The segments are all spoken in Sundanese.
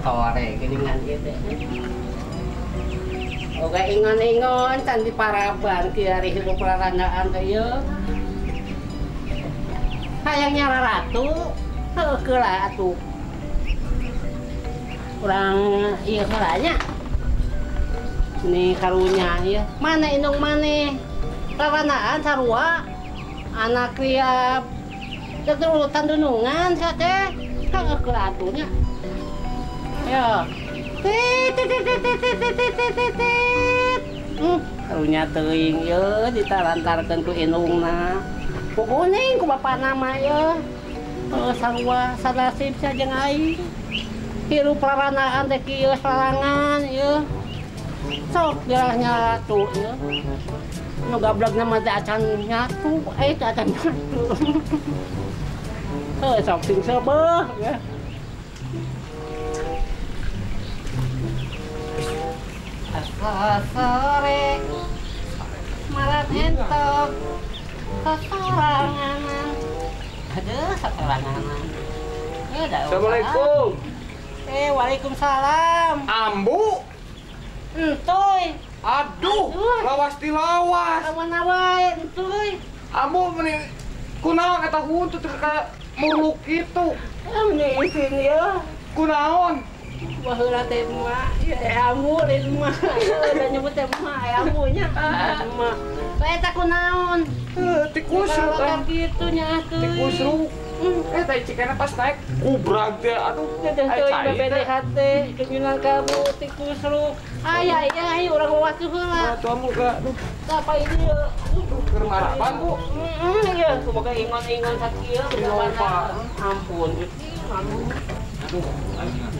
Sore geuningan ieu teh. Oga ingon-ingon can diparaban kieu ari hirup rarandaan teh ieu. Hayang nyara ratu, heuh keula atuh. Urang ieu heula nya. Ini karunya ieu. Mana indung maneh? Rarandaan sarua. Anak liap keturutan dunungan sia teh. Heuh keula atuh nya. Ya. Tit tit tit tit tit tit tit tit. Karunya teuing ieu ditalantarkeun ku indungna. Pukuning ku bapana mah ieu. Heuh sarua sanasib sia jeung aing. Hirup rarandaan teh kieu sarangan ieu. Sok geura nyatu ieu. Nu gablagna mah teh acan nyatu, teh acan nyatu. Heuh sok sing seubeuh ya. Asa sore malam entok sasoranganan. Aduh, sasoranganan. Assalamualaikum. Waalaikumsalam. Ambu. Entoy. Aduh, lawas di lawas. Kamana wae entoy. Ambu meni kunaon eta huntut ka muruk kitu. Meni isin ieu. Kunaon? Baheula teh emak, ya ambu lain emak. Da nyebut teh emak, ya ambu nya. Emak. Eta kunaon? Heuh, tikusruk kan kitu nya atuh. Tikusruk. Teh cikena pas naik kubrag teh aduh. Teh bede hate kenyunan kamu tikusruk. Aya iya ayo urang wawas heula. Atuh ambu ga aduh. Tah apa ini ieu? Keur marapan Bu. Heeh ieu kumaha ingon-ingon sakieu ampun Gusti ampun. Aduh,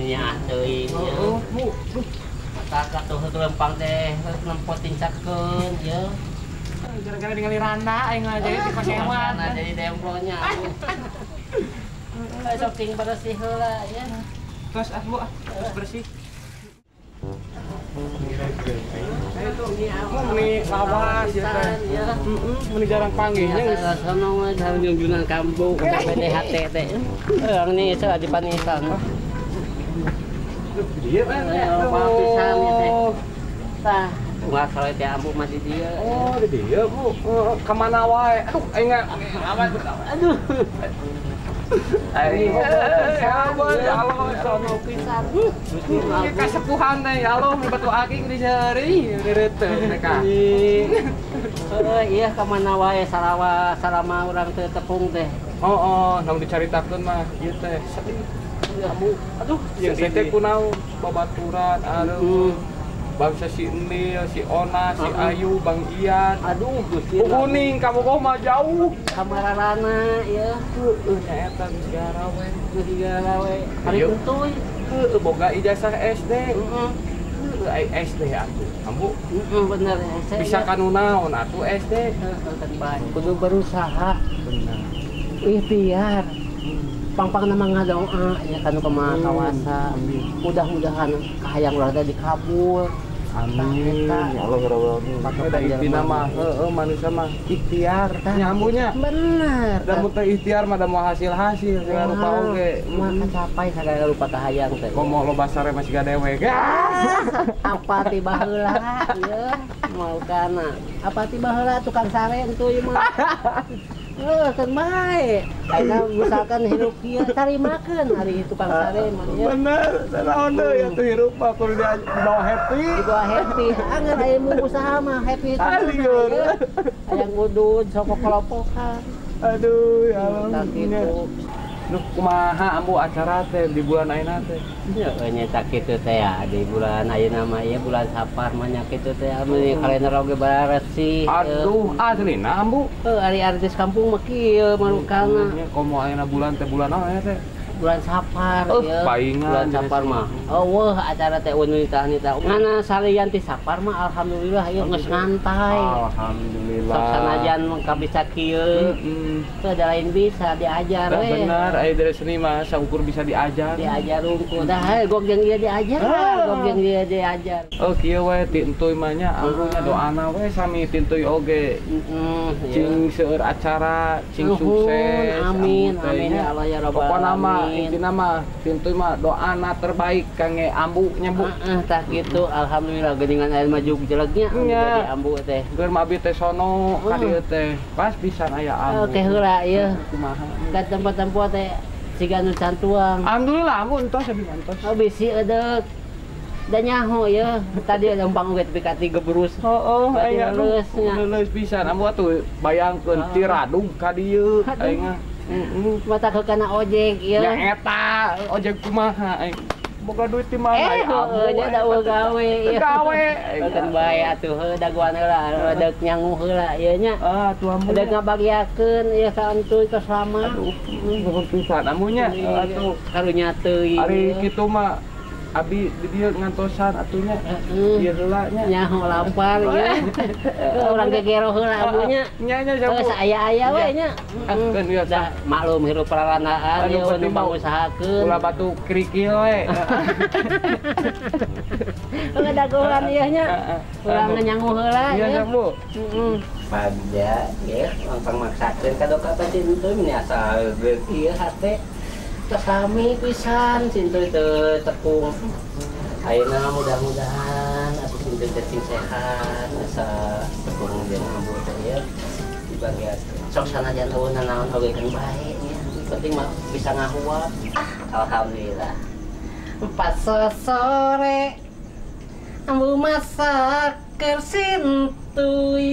nya teuing. Heeh, Bu. Duh. Mata katuh lempang teh nempo tincakeun ieu. Gara-gara ningali randa aing mah jadi tikus hewan. Jadi demplonya. Sok ting bersih heula ya. Tos ah Bu, tos bersih. Meni lawas ya teh. Heeh, meni jarang panggihnya geus. Sono mah jarang junjunan kampung ka PDHT teh. Urang ni ieu di panisan. Dieu kan. Pisan ieu teh. Tah, unggal sore teh ambu mah di dieu. Oh, di dieu Bu. Ka mana wae? Aduh, aing amat. Aduh. Aing ya Allah, sono pisan. Gusti kasepuhan teh ya Allah, batu aking di seuri reuteung mereka. Heuh, ieu ka mana wae salawa salama urang teu tepung teh. Oh, namun dicaritakeun mah ieu teh sedih. Ambu. Aduh, jeung teh kunaon babaturan aduh. Bangsa si Enil, si Ona, si Ayu, Bang Ian. Aduh, Gusti. Kuning kamu kok mah jauh. Kamararana ieu. Heueuh nya eta geus garawe. Geus garawe. Ari entuy. Heueuh boga ijazah SD. Heeh. Heueuh ai SD atuh. Ambu. Heeh bener. Bisa kanu naon atuh SD. Heueuh kan bae. Kudu berusaha. Bener. Ikhtiar. Pangpang nama ngadoa ya kanu ka kawasa. Mudah-mudahan kahayang urang teh dikabul. Amin. Ya Allah ya Rabbal alamin. Da intina mah heueuh manusia mah ikhtiar. Nya ambunya. Bener. Da mun teh ikhtiar mah da moal hasil-hasil segala rupa oge. Moal kacapai sagala rupa kahayang teh. Komo loba sare masih gadewek. Apa ti baheula ieu moal kana. Apa ti baheula tukang sare entuy mah. Heuh, keun bae. Ayeuna misalkan hirup kieu tarimakeun ari tukang sare mah nya. Bener, naon deui atuh hirup mah kudu dibawa happy. Dibawa happy. Angeun aya mu usaha mah happy itu. Aya ngudud sok kolopokan. Aduh, ya Allah. Kitu. Duh, kumaha ambu acara teh di bulan ayeuna teh? Heeh, nya kitu teh ya di bulan ayeuna mah ieu bulan Sapar mah nya kitu teh anu kalender oge baresih. Aduh, aslina ambu. Heuh, ari artis kampung mah kieu marukana. Nya komo ayeuna bulan teh bulan naon ayeuna teh? Bulan Sapar ieu. Bulan Sapar mah. Eueuh acara teh unitah-nitah. Ngana salian ti Sapar mah alhamdulillah ieu geus ngantai. Alhamdulillah. Sok sanajan kabisa kieu. Teu ada lain bisa diajar we. Bener, aya dari seni mah saukur bisa diajar. Diajar unggul. Dah heuh gog jeung ieu diajar, gog jeung ieu diajar. Oh kieu we ti entuy mah nya ambu nya doana we sami ti entuy oge. Cing seueur acara, cing sukses. Amin, amin ya Allah ya Rabbal alamin. Pokona mah Amin. Intina mah pintu mah doana terbaik kangge ambu nya Bu. Heeh, tah kitu alhamdulillah geuningan aya maju jelegnya jadi ambu teh. Keur mah abi teh sono ka dieu teh. Pas pisan aya ambu. Oke heula ieu. Kumaha? Ka tempat-tempat teh siga nu can tuang. Alhamdulillah ambu entos abi entos. Oh bisi edeuk. Da nyaho ya, tadi lempang oge tepi ka 3 berus. Heeh, aya leuleus nya. Leuleus pisan ambu atuh bayangkeun ti Radung ka dieu aing mah. Heeh. Mata ke kana ojek ieu. Nya eta, ojek kumaha aing. Boga duit ti mana ambu. Heuh, nya da eueuh gawe ieu. Gawe. Keun bae atuh heuh dagoan heula, deuk nyangu heula ieu nya. Ah, atuh ambu. Deuk ngabagiakeun ieu ka entuy ka salama. Aduh, nuhun pisan ambu nya. Atuh karunya teuing. Ari kitu mah abi di dieu ngantosan atunya. Ieu heula nya. Nyaho lapar ya. Urang gegero heula ambunya. Nya nya sapu. Saaya-aya we nya. Keun ieu da maklum hirup pararanaan ieu nu pangusahakeun. Ulah batu kerikil we. Heuh dagoan ieu nya. Urang nyangu heula ya. Iya Bu. Heeh. Bagja ye langsung maksakeun ka doka teh cintuy meni asal ieu hate. Sami pisan cintuy teu tepung. Ayeuna mudah-mudahan atuh cintuy teh sing sehat asa tepung jeung ambu teh ieu dibagiakeun. Sok sanajan eueuh nanaon oge keun bae nya. Penting mah bisa ngahuap. Alhamdulillah. 4 sore ambu masak keur sintuy.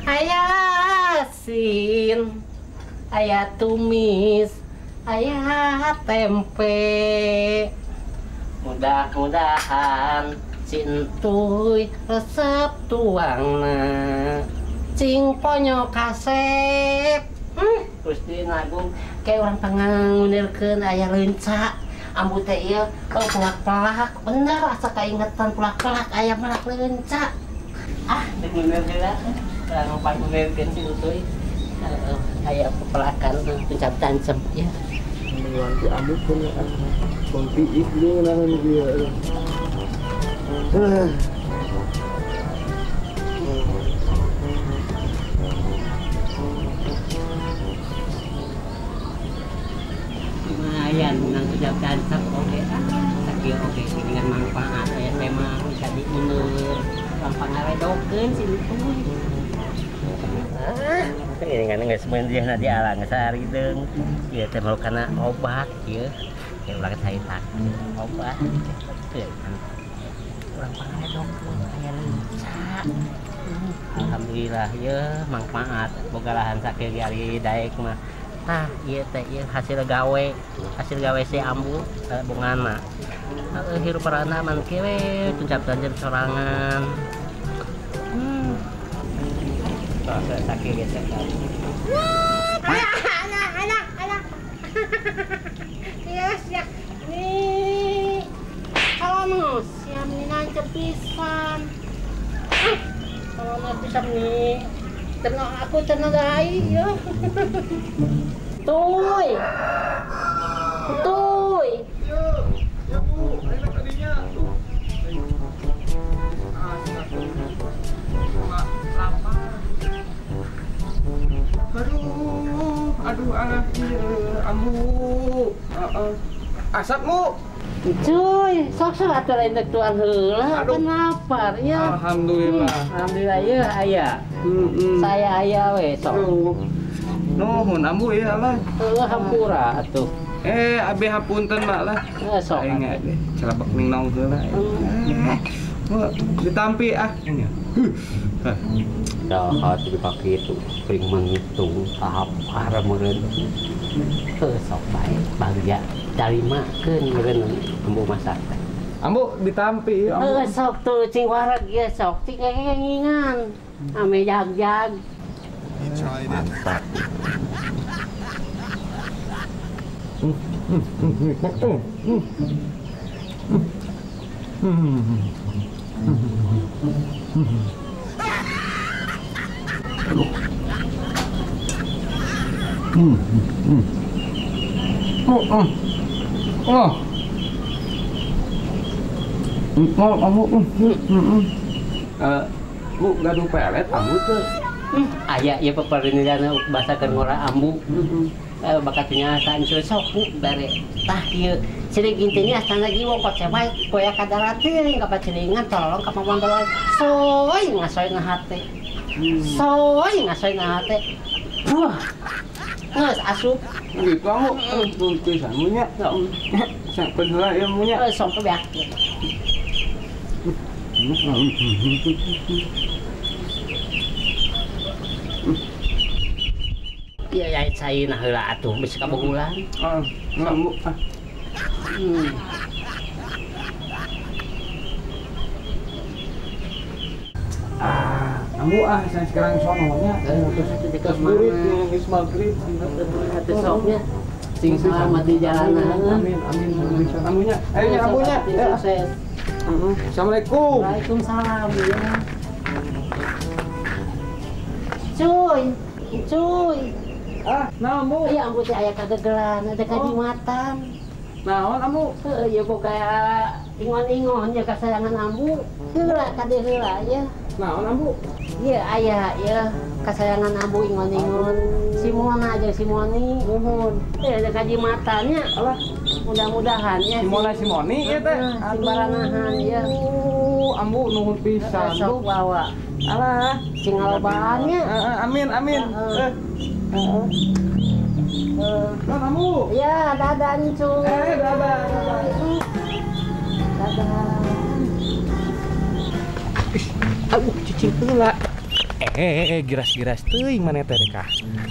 Aya asin, aya tumis, aya tempe. Mudah-mudahan sintuy resep tuangna. Cing ponyo kasep. Gusti Agung kayak orang pangangunirkeun aya leunca. Ambu teh ieu pelak-pelak bener asa kaingetan pelak-pelak aya melak leunca. Ah, deuk ngunir heula. Urang pangunirkeun sintuy. Aya pepelakan pencap tancep ya. Wanti ambu pun ya. Wanti ieu naon ieu. Lumayan menang pencap tancep oge ah sakieu oge dengan manfaat aya teh mah bisa diuneur gampang ngaredokeun sintuy. Ini kan geus meundiah di alang sarideung. Ieu teh mau kana obat ieu. Ya ulah carita obat. Urang pangaredokeun aya leunca. Alhamdulillah ieu manfaat boga lahan sakieu ge ari daek mah. Tah ieu teh ieu hasil gawe si ambu bungana. Heuh hirup parana man kieu we tuncap-tancap sorangan. Sakit gesek kali. Alah, alah, alah. Yes, ya. Nih. Kalau nu siam nih nancep pisan. Kalau nu pisan nih. Tenang aku tenang dai yo. Tuy. Tuy. Yo, ya Bu, ayeuna tadinya tuh. Aduh, aduh, alah, iya, ambu, asap mu. Cuy, sok-sok atuh lain dek tuang heula, kan lapar ya. Alhamdulillah. Alhamdulillah ya aya. Saya aya we sok. Nuhun ambu ya lah. Heuh hampura atuh. Abi hapunten mak lah. Heuh sok. Aing celebek ning nong heula. Ditampi ah. Dah di kaki itu pring menghitung tahap arah meureun. Heuh sok bae bagja tarimakeun meureun ambu masak teh. Ambu ditampi ambu. Heuh sok tuh cing wareg ieu sok cing ngingan. Ame jag-jag. Mantap. Bu, gaduh pelet ambu teu. Aya ieu paparinian bahasa keur ngora ambu. Bakatnya asaan sok bare tah ieu sirik intinya asana jiwa kocema koya kadarat teuing ka pacilingan tolong ka pamon tolong soy ngasoy na hate. Soy ngasoy na hate. Buah. Geus asup. Gitu ambu. Pisan nya. Sampeun heula ieu nya. Sok beak. Iya ya cai nah heula atuh geus kabogulan. Heeh. Ambu. Ambu ah saya sekarang sono nya. Terus burit geus magrib. Atuh soknya. Sing selamat di jalanan. Amin amin. Ambunya. Ayo nya ambunya. Sukses. Assalamualaikum. Waalaikumsalam ya. Cuy, cuy. Ah, naon ambu? Iya ambu teh aya kagegelan, ada kajimatan. Naon ambu? Heuh, ieu boga ingon-ingon ya kasayangan ambu. Heula kade heula ya. Naon ambu? Ieu aya ieu kasayangan ambu ingon-ingon. Si Mona jeung si Moni. Nuhun. Eh ada kajimatannya. Alah, mudah-mudahan ya. Si Mona si Moni ieu teh. Si baranahan ya. Ambu nuhun pisan. Sok bawa. Alah, sing ngalobaannya. Amin amin. Heeh. Ambu. Ya, dadah cuy. Dadah, dadah. Dadah. Aduh, cicing heula. Giras-giras teuing maneh teh kah.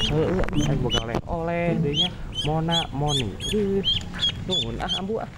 Heueuh, aing boga oleh-oleh deui nya. Mona Moni. Nuhun ah ambu ah.